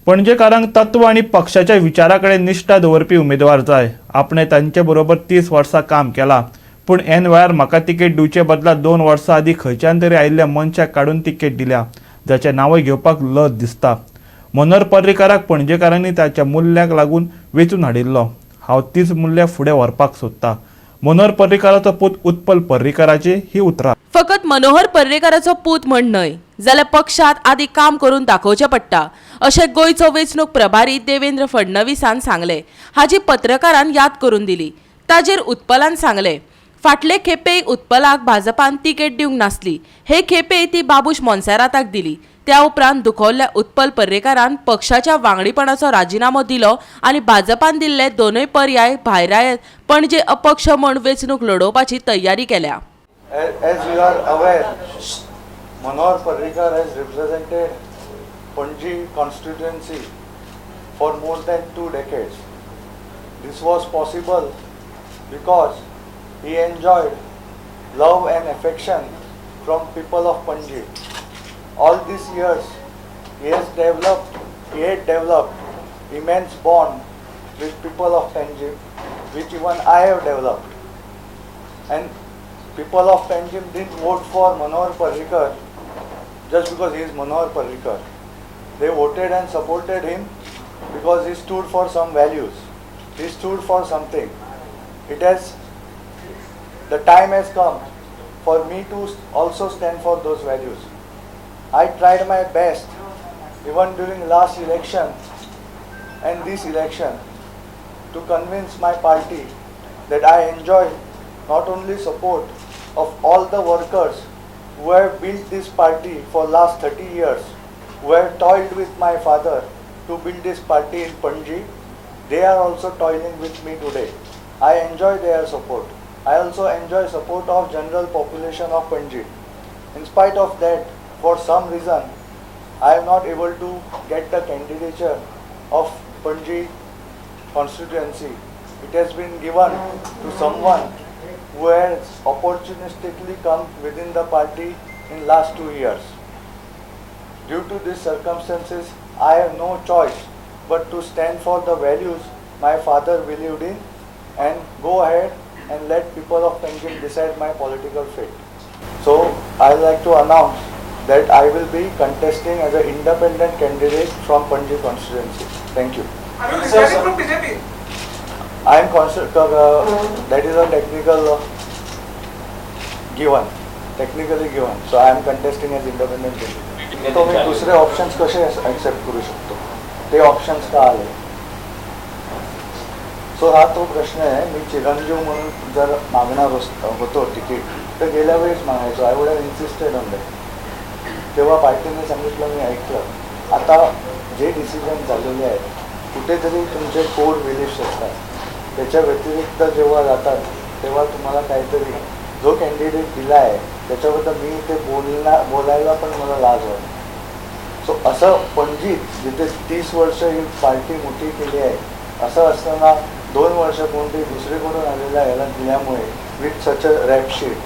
पणजेकारांक तत्व आनी पक्षाच्या विचारा कडेन निश्ठा दवरपी उमेदवार जाय. आपणे तांचे बरोबर 30 वर्सां काम केलां, पूण ऐन वेळार म्हाका तिकेट दिवचे बदला 2 वर्सां आदीं खंयच्यान तरी आयिल्ल्या मनशाक काडून तिकेट दिल्या, जाचें नांवय घेवपाक लज दिसता. मनोहर पर्रीकाराक पणजेकारांनी ताच्या मुल्यांक लागून वेंचून हाडिल्लो. हांव तीच मुल्यां फुडें व्हरपाक सोदतां. मनोहर पर्रीकाराचो पूत उत्पल पर्रीकाराची ही उतरां. फकत मनोहर पर्रीकाराचो पूत म्हण न्हय, जाल्यार पक्षात आदी काम करून दाखोवचें पडटा, अशें गोंयचो वेंचणूक प्रभारी देवेंद्र फडणवीसान सांगलें. हाची पत्रकारान याद करून दिली. ताजेर उत्पलान सांगलें, फाटले खेपेय उत्पलाक भाजपान तिकेट दिवंक नासली. हे खेपेय ती बाबूश मोन्सेराताक दिली. त्या उपरांत दुखवल्ल्या उत्पल पर्रीकारान पक्षाच्या वांगडीपणाचो राजिनामो दिलो आनी भाजपान दिल्ले दोनूय पर्याय भायरायत पणजे अपक्ष म्हूण वेंचणूक लडोवपाची तयारी केल्या. As you are aware, Manohar Parrikar has represented Panji constituency for more than 2 decades. This was possible because he enjoyed love and affection from people of Panji. All these years, he had developed immense bond with people of Panjim, which even I have developed. And people of Panjim didn't vote for Manohar Parrikar just because he is Manohar Parrikar. They voted and supported him because he stood for some values. He stood for something. The time has come for me to also stand for those values. I tried my best even during last election and this election to convince my party that I enjoy not only support of all the workers who have built this party for last 30 years, who have toiled with my father to build this party in Panji, they are also toiling with me today. I enjoy their support. I also enjoy support of general population of Panji. In spite of that, for some reason, I am not able to get the candidature of Panji constituency. It has been given to someone who has opportunistically come within the party in last 2 years. Due to these circumstances, I have no choice but to stand for the values my father believed in and go ahead and let people of Panjim decide my political fate. So, I like to announce that I will be contesting as an independent candidate from Panji constituency. Thank you. Are you resigning from BJP? I am that is a technical given, technically given. So I am contesting as independent candidate. तो मी दुसरे options कसे accept करू शकतो? ते options का आले? So हा तो प्रश्न आहे. मी चिरंजीव म्हणून जर मागणार होतो तिकीट, तर गेल्या वेळेस मागायचो. I would have insisted on that. तेव्हा पार्टीने सांगितलं, मी ऐकलं. आता जे डिसिजन झालेले आहेत, कुठेतरी तुमचे कोर बिलीफ्स असतात. त्याच्या व्यतिरिक्त जेव्हा जातात, तेव्हा तुम्हाला काहीतरी जो कॅन्डिडेट दिला आहे, त्याच्याबद्दल मी ते बोलायला पण मला लाज वाटते. सो असं पणजीत, जिथे 30 वर्ष ही पार्टी मोठी केली आहे, असं असताना 2 वर्ष कोणतरी दुसरीकडून आलेल्या याला दिल्यामुळे with such a rap sheet,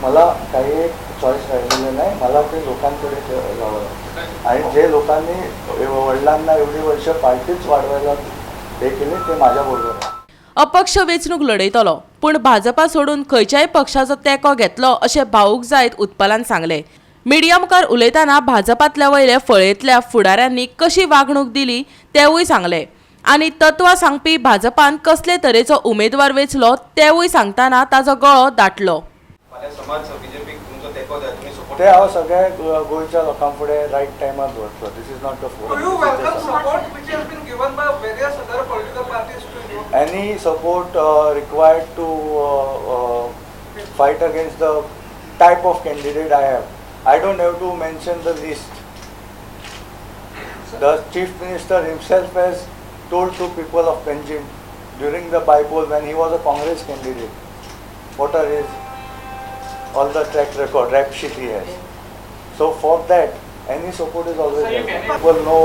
मला काही एक चॉईस राहिलेलं नाही. मला ते लोकांकडे जावं लागतं आणि जे लोकांनी वडिलांना एवढी वर्ष पार्टीच वाढवायला हे केले, ते माझ्याबरोबर आहे. अपक्ष वेंचणूक लढयतलो, पूण भाजपा सोडून खंयच्याय पक्षाचो तेंको घेतलो अशें भावूक जायत उत्पलान सांगलें. मिडिया मुखार उलयतना भाजपांतल्या वयल्या फळयेंतल्या फुडाऱ्यांनी कशी वागणूक दिली तेवूय सांगलें आनी तत्वां सांगपी भाजपान कसले तरेचो उमेदवार वेंचलो तेवूय सांगतना ताजो गळो दाटलो. फाल्यां समज बीजेपीक तुमचो तेंको जाय, तुमी सपोर्ट ते हांव सगळे गोंयच्या लोकां फुडें रायट टायमार दवरतलो. This is not the Do you welcome forum. Support which has been given by various other political parties to you? Any support required to fight against the type of candidate I have. I don't have to mention the list. The Chief Minister himself has told to people of Panjim during the bypoll, when he was a Congress candidate, what are his all the track record, rap sheet he has. So for that, any support is always welcome. People know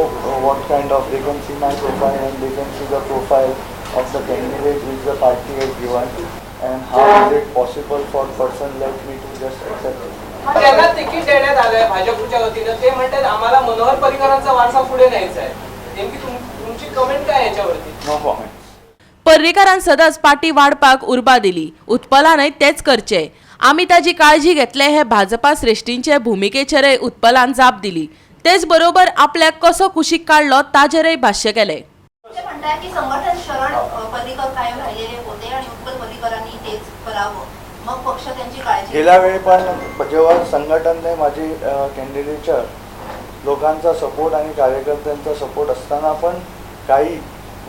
what kind of, they can see my profile and they can see the profile of the candidate which the party has given and how is it possible for person like me to just accept it. ज्यांना ticket देण्यात आलंय भाजपच्या वतीनं, ते म्हणतात आम्हाला मनोहर पर्रीकरांचा वारसा पुढे न्यायचा आहे. नेमकी तुमची कमेंट काय याच्यावरती? No comment. पर्रीकारान सदांच पार्टी वाडपाक उर्बा दिली. उत्पलानय तेच करचे, आमी ताजी काळजी घेतले हे भाजपा श्रेश्ठींचे भुमिकेचेरय उत्पलान जाप दिली. तेच बरोबर आपल्याक कसो कुशीक काडलो ताजेरय भाश्य केलें. ते म्हणताय की संघटन शरण पर्रीकर कायम राहिलेले होते आणि उत्पल पर्रीकरांनी तेच करावं, मग पक्ष त्यांची काळजी गेल्या वेळी पण जेव्हा संघटनने माझी कॅन्डिडेचर लोकांचा सपोर्ट आणि कार्यकर्त्यांचा सपोर्ट असताना पण काही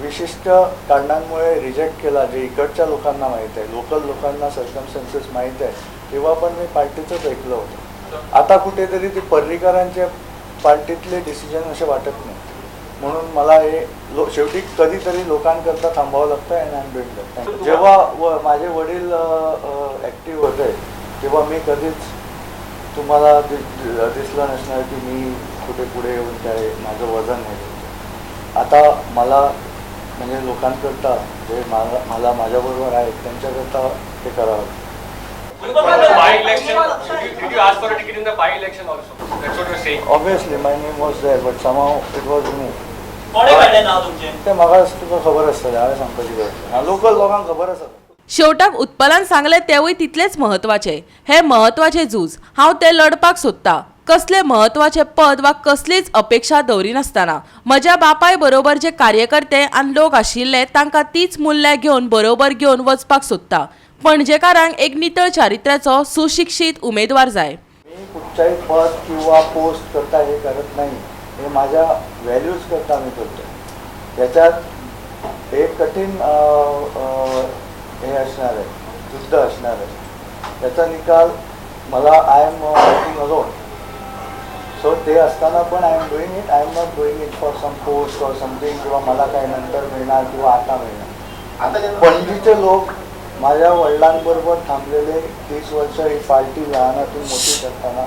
विशिष्ट कारणांमुळे रिजेक्ट केला, जे इकडच्या लोकांना माहीत आहे, लोकल लोकांना सर्कमस्टन्सेस माहीत आहे, तेव्हा पण मी पार्टीचंच ऐकलं होतं. आता कुठेतरी ते पर्रीकरांच्या पार्टीतले डिसिजन असे वाटत नाही, म्हणून मला हे शेवटी कधीतरी लोकांकरता थांबावं लागतं and I am doing that. जेव्हा माझे वडील ॲक्टिव्ह होते तेव्हा मी कधीच तुम्हाला दिसलं नसणार की मी कुठे पुढे येऊन काय माझं वजन नाही होतं. आता मला म्हणजे लोकांकरता, जे मला मला माझ्याबरोबर आहेत त्यांच्याकरता ते करावं लागतं. By election, did you ask for a ticket in the by election also? That's what you're saying. Obviously my name was there, but somehow it was remove. कोणे काडलें नाव तुमचें? ते म्हाका तुका खबर आसतलें, हांवें सांगपाची गरज ना, लोकल लोकांक खबर आसा. शेवटाक उत्पलान सांगलें तेवूय तितलेच म्हत्वाचें. हें म्हत्वाचें झूज, हांव तें लढपाक सोदतां, कसलें म्हत्वाचें पद वा कसलीच अपेक्षा दवरिनासतना. म्हज्या बापाय बरोबर जे कार्यकर्ते आनी लोक आशिल्ले तांकां तीच मुल्यां घेवन बरोबर घेवन वचपाक सोदता. पणजेकारांक एक नितळ चारित्र्याचो सुशिक्षीत उमेदवार जाय. मी कुठच्याही पद किंवा पोस्ट करता हे करत नाही, हे माझ्या व्हॅल्यूज करता मी करतो. याच्यात एक कठीण अ, अ, हे असणार आहे, युद्ध असणार आहे. याचा निकाल मला, I am working alone, so ते असताना पण I am doing it. I am not doing it for some post or something किंवा मला काय नंतर मिळणार किंवा आता मिळणार. आता ज्यांना- पणजीचे लोक माझ्या वडिलांबरोबर थांबलेले 30 वर्ष, ही पार्टी लहानातून मोठी करताना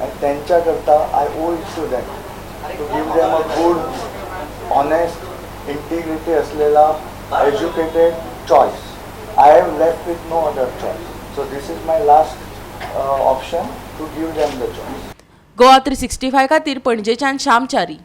आणि त्यांच्याकरता I owe it to them to give them a good, honest, integrity असलेला educated choice. I am left with no other choice, so this is my last option to give them the choice. Goa 365 खातीर पणजेच्यान श्याम च्यारी.